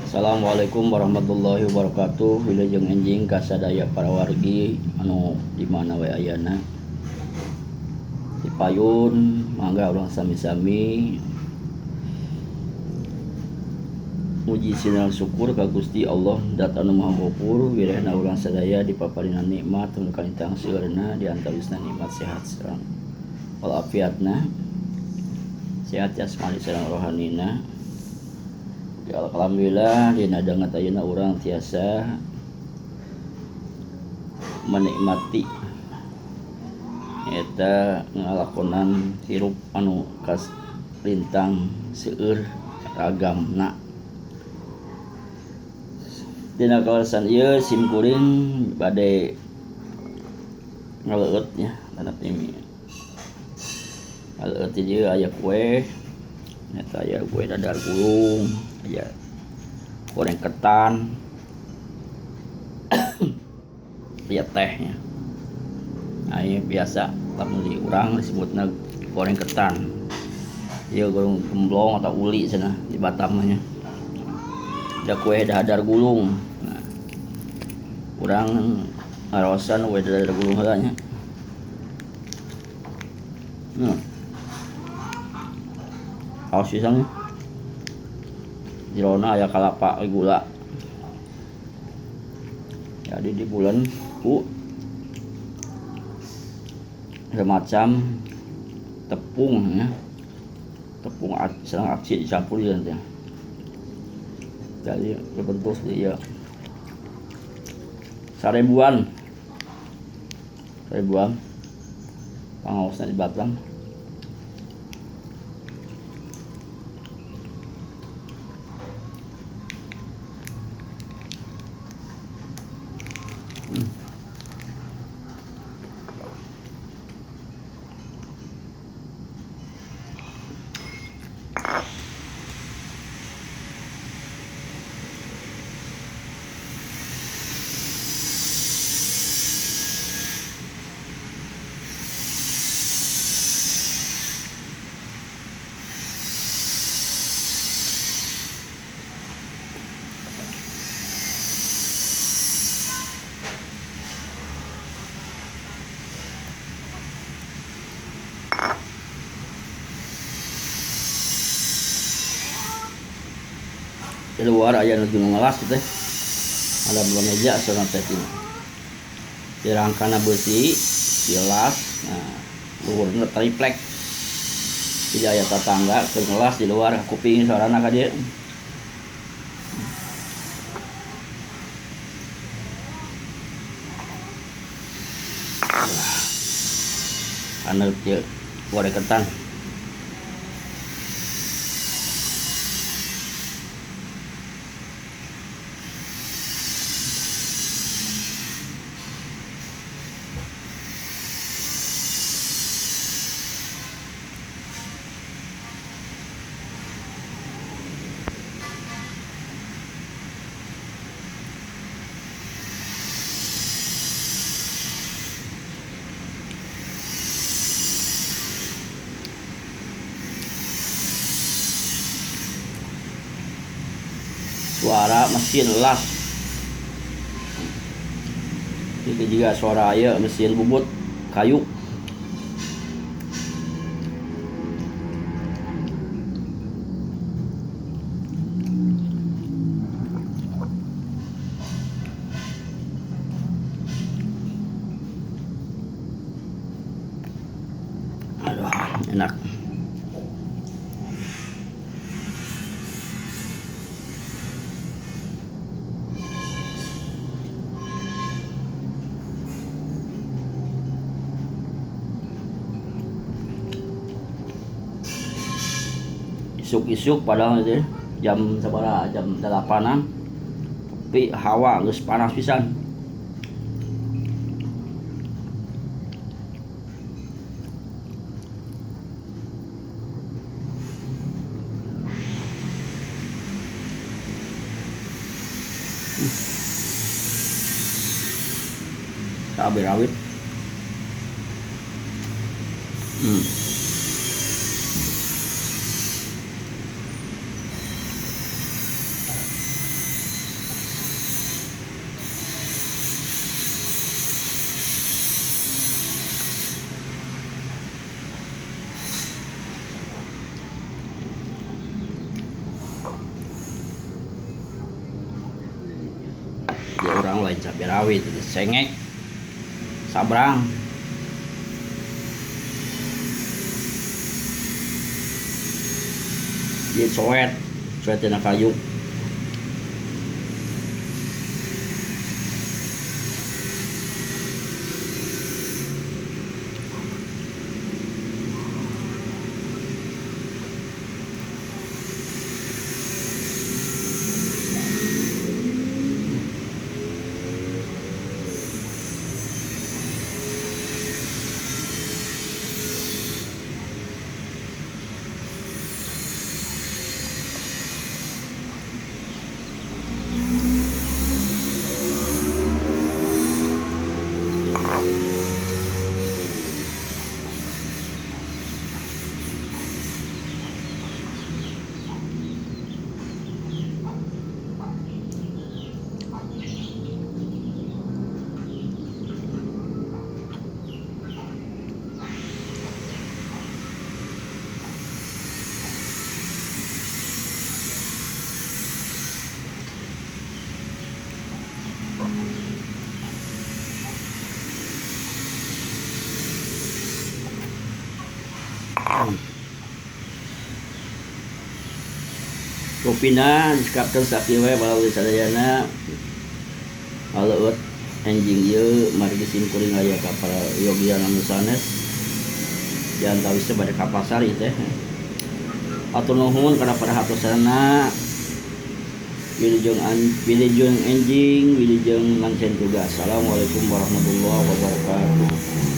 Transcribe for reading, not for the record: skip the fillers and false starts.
Assalamualaikum warahmatullahi wabarakatuh. Wilujeng enjing kasadaya para wargi anu di mana we ayana. Di payun mangga urang sami-sami muji sinareng syukur ka Gusti Allah Dat anu Maha Ghafur wirehna urang sadaya dipaparinan nikmat anu kalintang seueurna di antawisna nikmat sehat sareng walafiatna, sehat jasmani sareng rohanina. Ya, alhamdulillah dina danget ayeuna urang tiasa menikmati eta ngalakonan hirup anu kas lintang seueur ragamna. Dina kawasan ieu sim kuring bade ngaleueut nya kana timi. Ngaleueut di dieu aya kue, eta aya kue dadar gulung, aya goreng ketan, aya teh nya. Nah, ieu biasa lamun di urang disebutna goreng ketan. Ieu goreng gemblong atau uli cenah di Batam mah nya. Ada kue dadar gulung. Nah, urang ngaraosan kue dadar gulung heula nya. Haos pisan nya. Jerona aya kalapa gula. Jadi di bulan ku semacam tepung ya. Tepung sareng aci dicampur ieu teh. Jadi terbentuk seperti ieu. Sarebuan. Sarebuan. Pangaosna di Batam. Di luar aya nu ngelas teh. Ada dua meja sareng teh tina. Dirangkana beusi, jelas. Nah, luhurna triplek. Jadi aya tatangga keur ngelas di luar kuping sorana ka dieu. Anu kieu goreng ketan. Suara mesin las. Itu juga suara ya mesin bubut kayu. Aduh, enak. Isuk-isuk padahal itu jam sabaraha, jam 8-an. Tapi hawa geus panas pisan. Cabai rawit. Sabrang lain cabe rawit itu sengek. Sabrang. Ieu coet, coet tina kayu. Kopina disekapkeun sakieu we balad sadayana. Aleueut enjing ieu margi sim kuring aya ka para yogian anu sanes. Diantawisna bade ka pasar ieu teh. Hatur nuhun kana perhatosanna. Wilujeng enjing, wilujeng ngancen tugas. Assalamualaikum warahmatullahi wabarakatuh.